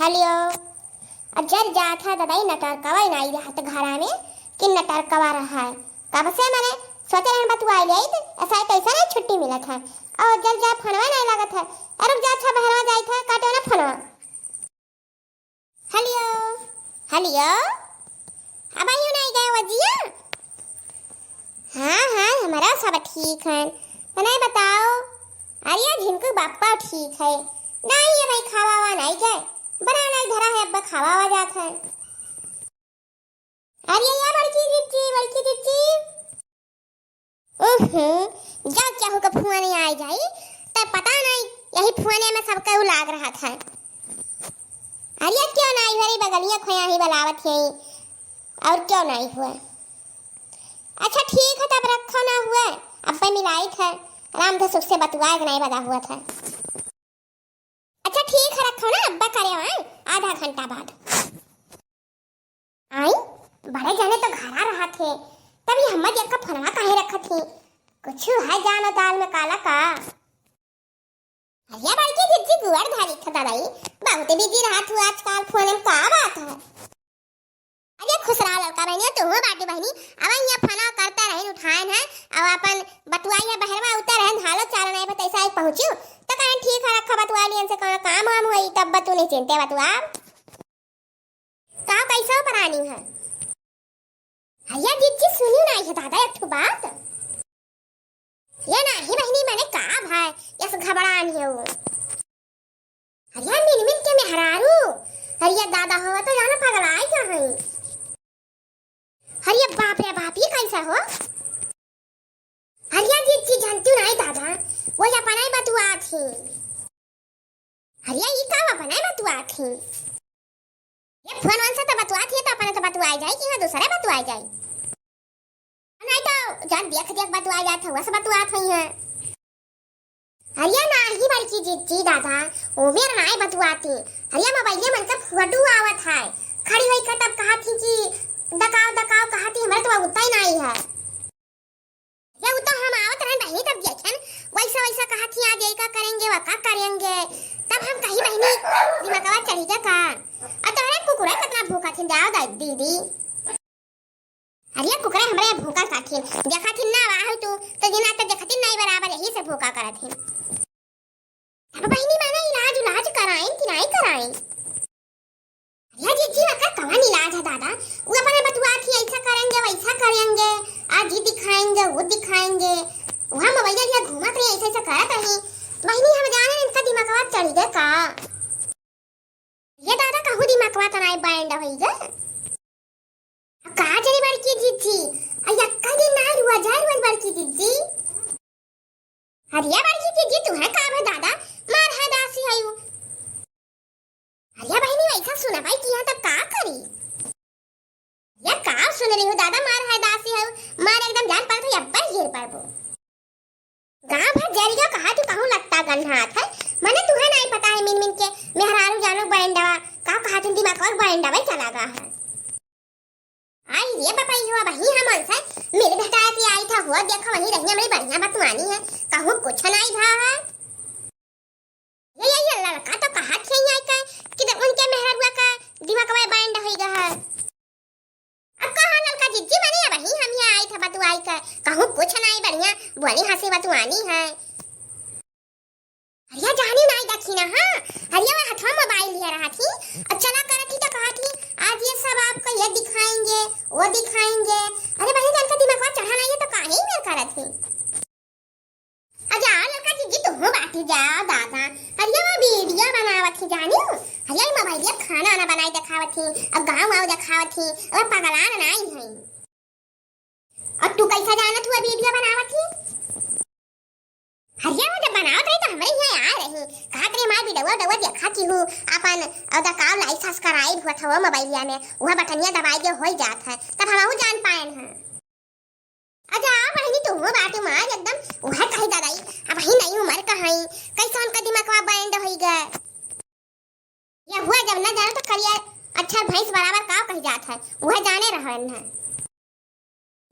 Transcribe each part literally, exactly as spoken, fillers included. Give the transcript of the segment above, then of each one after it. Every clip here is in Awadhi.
हेलो, अब जर जात है ददाई, नटरकवा नाई रहत घरा में कि नटरकवा रहा है। कब से मने सोचे रहन बतुआई लेइत, ऐसा कैसे नहीं छुट्टी मिलत है। और जर जा फोनवा नहीं लगत है। अरे रुक जा, अच्छा बहरवा जाइत है, काटो ना फोनवा। हेलो, हेलो, अब आइयो नहीं गए वजिया? हाँ, हाँ, हमारा सब ठीक है। तो नहीं बताओ, अरे झिनकू बापा ठीक है। नहीं, ये भाई खावा हुआ नहीं गए, बना नहीं धरा है, अब खावा हुआ जात है। अरे या बड़की जिज्जी, बड़की जिज्जी। उहुं, जब चाहू के फोन आई जाई, तब पता नहीं यही फोने में सबके उ लाग रहत है। अरे क्यों नहीं हुआ रे बगलिया खोया ही बलावत है, और क्यों नहीं हुआ? अच्छा ठीक है, तब रखो ना हुआ, अब पे मिलाई थे, आराम से सुख से बतुआ के नहीं बदा हुआ था। अच्छा ठीक है, रखो ना, अब्बा करे आए आधा घंटा बाद। आई, बड़े जने तो घरा रहत है, तब ये हम्मा जी का फोनवा काहे रखत ही? कुछ है जानो दाल में काला का? अरे बड़की जिज्जी गुआर धारी था दादाई, बहुत बिजी रहत हूँ आजकल, फोन में का बात है? अरे खुश रहा लड़का बहनी, तू हो बाटी बहनी, अब यहाँ फोन करते रहन उठाएन है, अब अपन बतुआई है बहरवा उतर रहन, हालो चाल नहीं बतैसा ही पहुँचू, तो कहें ठीक है रखो बतुआ लियन से कौन काम वाम हुई, तब बतू नहीं चिंते बतुआ। का कैसा परानी है? अरे जिज्जी सुनी ना ये दादा एक ठो बात। ये नाही बहिनी मने का भाई, यस घबरान है वो। अरे मिनमिन के मेहरारू, अरे दादा हो तो जाना पगलाई का है। अरे बाप रे बाप, ये कैसा हो? अरे जिज्जी जानती नहीं दादा, वो अपना ही बतुआ थी। अरे ई का अपना ही बतुआ थी? ये फोन वोन से तो बतुआत ही, तो अपने तो बतुआई जाई कि हाँ दूसरे बतुआई जाई। नहीं तो जब देख देख बतुआई जात है, वैसे बतुआत हुई है। अरे नाही बड़की जिज्जी दादा, उमेर नाई बतुआती। अरे मोबाइल मन का फोटो आवत है, खड़ी होई के तब कहा थी कि दकाओ दकाओ कहा थी, हमारे तो उतना ही नहीं है। ये उ तो हम आवत रहन बहिनी, तब देखेन वैसा वैसा कहा थी, आज यही का करेंगे, वह का करेंगे, तब हम कही बहिनी दिमागवा चढ़ी के का। और तोहरे कुकुरे कितना भूखा थी, जाओ दा-, दीदी। अरे कुकुरे हमरे भूखा साथी, देखा थी ना वाह तू, तो जिना तो देखती नहीं बराबर, यही से भूखा करत थी। अब बहिनी माने इलाज उलाज कराइन कि नहीं कराइन? अरे जिज्जी, ओकर कवन इलाज है दादा? उ अपने बतुआ थी, ऐसा करेंगे, वैसा करेंगे, आज ये दिखाएंगे, वो दिखाएंगे। वहाँ मोबाइल लिया घूमत रही, ऐसा ऐसा करत रही। बहिनी, हम जाने इनका दिमागवा चढ़ गए का? ये दादा कहूँ दिमागवा तो नाई बैंड होई गए। का जरी बड़की जिज्जी, आ यक्का दिन ना रुआ जाए रुआ बड़की जिज्जी। अरे बड़की जिज्जी, तू है का भे दादा, मार है दासी है यू। अरे बहिनी, वैसा सुना भाई किया तब का करी? या का सुन रही हो दादा, मार है दासी है, मार एकदम जान पर तो यब्बर गिर पड़बो। गाँव भर जरियो कहा तू कहूँ लत्ता गन्हात है, मने तुहे नहीं पता है मिन मिन के मेहरारू जानो बैंडवा, का कहा तुम दिमाग और बैंडवा ही चला गया है। आई रे बपैया, वही हमन से मिल भेटाए के आई था, हुआ देखो वही रही हमरी बढ़िया बतवानी है, कहूँ कुछ नहीं भा है। ये, ये, ये लड़का तो कहा थे आई के कि तो उनके मेहररुआ का दिमागवा बैंड होई गया है। अब कहा लड़का जिज्जी मने अब वही हम यहाँ आई था बतवाई के, कहूँ कुछ नहीं बढ़िया बोली हंसी बतवानी है। अरे जानी नाई देखी ना, हाँ? अरे वो हथवा मोबाइल लिया रहा थी, अब चला करत थी तो कहा थी, "आज ये सब आपको ये दिखाएंगे, वो दिखाएंगे।" अरे बहन, इनका दिमाग चढ़ा नहीं है तो काहे ही मेर करत थी? अच्छा, लड़का जिज्जी, तू बाटी जा दादा। अरे वो वीडियो बनावत थी जानी, अरे मोबाइल ये खाना वाना बनाई दिखावत थी, अब गाँव वाँव दिखावत थी, अब पगलान नाई है। और तू कैसा जानत हुआ वीडियो बनावत ही? अरे वो जब बनावत रही तो हमरे यहाँ आ रही, कहत रही हमार वीडियो डउआ देखा की हूँ, अपन और दकाव लाइक सब्सक्राइब हुआ था वो मोबाइलिया में, वह बटनिया दबाई के हो जात है, तब हम जान पाएन है। अच्छा बहनी, तू हो बाटे मार एकदम, वह कही दादाई, अब ही नहीं उम्र कहाई, कैसा उनका दिमाग बैंड होई गए। ये हुआ जब न जानो तो करिया, अच्छा भैंस बराबर का कही जात है, वह जाने रहन है।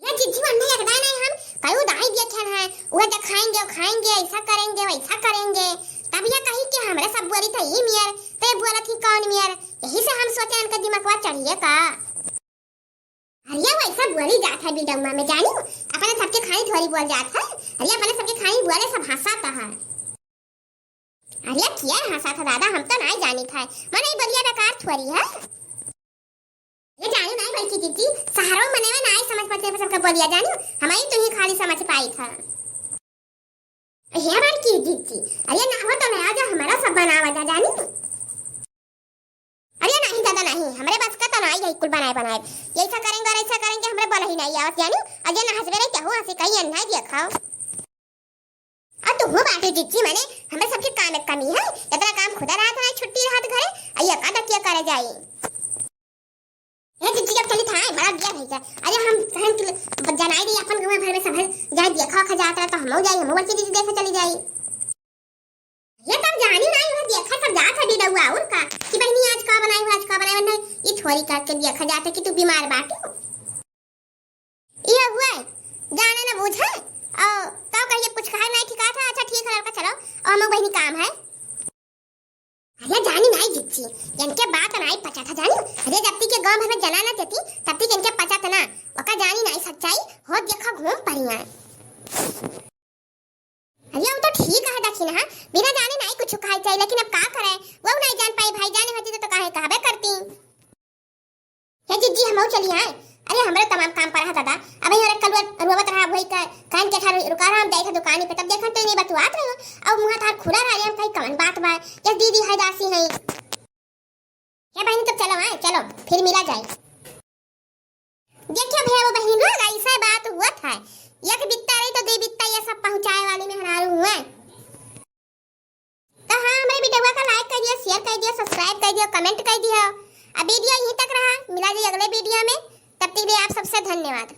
ये जिज्जी मन्ने एक दाई नहीं हम, कयू दाई देखे हैं, वह दिखाएंगे, खाएंगे, ऐसा करेंगे, वैसा करेंगे। तब ये कही कि हमरे सब बोली तो ई मियर, ते बोलत ही कौन मियर, मकवा चढ़िए का? अरे वैसा बोली जात है बिडौआ में, जानी, अपने सबके खानी थोरी बोल जात है। अरे अपने सबके खानी बोले सब हंसात है। अरे किया हंसात है दादा, हम तो नाहीं जानी था। मने ई बोलिया बेकार थोरी है। ये जानी नाहीं बड़की जिज्जी, शहरों मने में नाहीं समझ पड़ते सबके बोलिया जानी, हमारी तुम्हें खाली समझ पाई था। हे बड़की जिज्जी, अरे ना हो तो नया जो हमारा सब बनावा जा जानी। अरे नाहीं दादा नाहीं, हमरे बस का तो नाहीं यही कुल बनाए बनाए। ये ऐसा करेंगे और ऐसा करेंगे, हमरे बोला ही नाहीं आवत जानी। अरे ना हंसबे रही, क्या हुआ हंसी कहीं अन्ना दिया खाओ। और तू हो बाटे जिज्जी, मने हमरे सबके काम एक कमी है, इतना काम खुदा रहत नाहीं, छुट्टी रहत घरे, अरे का दतिया करे जाई। ए जिज्जी, अब चली थाए, बड़ा दिया भैया। अरे हम कहन कि जनाई रही अपन गाँव भर में सब जाए देखा खा जात रहा, तो हमहू जाई, हमहू बड़की दीदी देखे चली जाई। ये तब जानी नाहीं हुआ, देखा सब जात है बिडौआ और का कि बहनी आज का बनाई हुआ, आज का बनाई हुआ, नहीं, ये थोरी करके देखा जात है कि तू बीमार बाटू। ये हुआ है, जाने न बूझे, और तो कहिए कुछ कहा नाहीं ठिका था, अच्छा ठीक है लड़का चलो, और हम बहनी काम है। अरे जानी नाहीं जिज्जी, इनके बात नाहीं पचा था जानी। अरे जब तक के गाँव भर में जना ना देती, तब तक इनके पचा था ना। ओका जानी नाहीं सच्चाई, हो देखा घूम परिया। अरे वो तो ठीक है दखिन, हाँ, बिना जाने नाहीं कुछ खाए चाहिए, लेकिन अब का करे, वो नाहीं जान पाई भाई, जाने होती तो, तो काहे कहबे करती। हे जिज्जी, हमहू चली आए। अरे, हमरे तमाम काम पर है दादा। अबे हमरा कलुआ रोवत रहा, वही का, कान के ठार रुका रहा, हम जाई था दुकानी पे, तब देखन तो नहीं बतुआत रही हो। अब मुँह थार खुला रहा, हम कहीं कौन बात बा, ये दीदी है दासी है। हे बहनी, तब चलो आए, चलो, फिर मिला जाए। देखिए भैया, वो बहनी लोग, ऐसा बात हुआ था, एक बित्ता रही तो दो बित्ता ये सब पहुँचाए वाली में हरारू हुए। तो हाँ, हमरे वीडियो का like कर दिया, share कर दिया, subscribe कर दिया, comment कर दिया। अब वीडियो यहीं तक रहा, मिला जाए अगले वीडियो में, तब तक के लिए आप सबसे धन्यवाद।